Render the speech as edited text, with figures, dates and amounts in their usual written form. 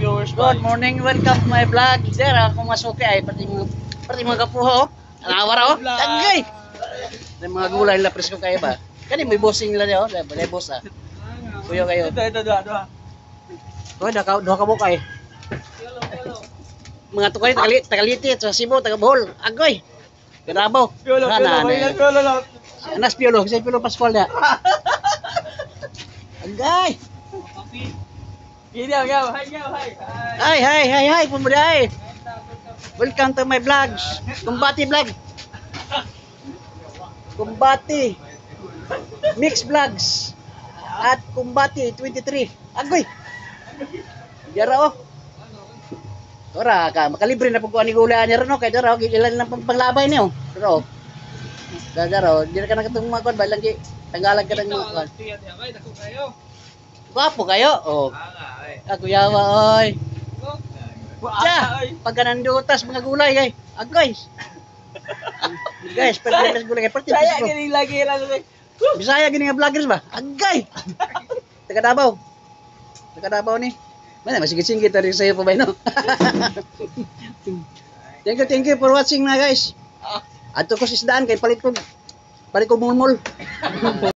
Viewers. Good morning, welcome to my vlog. Sir, ako masuki ay pati mga kapuho, oh. Ang awara oh. Tagay. May mga gulay nila presko kayo ba? Kani may bossing nila oh. Balay boss ah. Kuyo kayo. Ito, ito, duha, duha. Hoy, daka duha ka bukay. Mga tukay tagali tagaliti sa Cebu, taga Bohol. Agoy. Ganabaw. Piolo, piolo, Ana, piolo, ana. Piolo, lang. Anas Piolo, kasi Piolo Pascual na. Agay. Gini, gaw, hi, gaw, hi. Hi. Hi, hi, hi, hi, pumuday. Welcome to my vlogs. Kumbati vlog. Kumbati. Mix vlogs. At Kumbati 23. Agoy. Yara oh. Ora ka, makalibre na pagkuha ni gula niya ron oh. Kay dara oh, ilan lang pang panglabay niyo. Pero oh. Dara oh, di na ka nakatong mga kuan ba lang gi tanggalan ka ng mga kuan. Gwapo kayo. Oh. Ah, kuyawa oy. Ya, pagka nandutas mga gulay kay. Agoy. Guys, pwede na gulay kay perti. Saya gini lagi lang. Bisaya gini nga vloggers ba? Agay. Taga Davao. Taga Davao ni. Mana masigit-sigit rin sa'yo pa ba no? Thank you for watching na guys. Adto ko sa isdaan kay palit ko mulmul.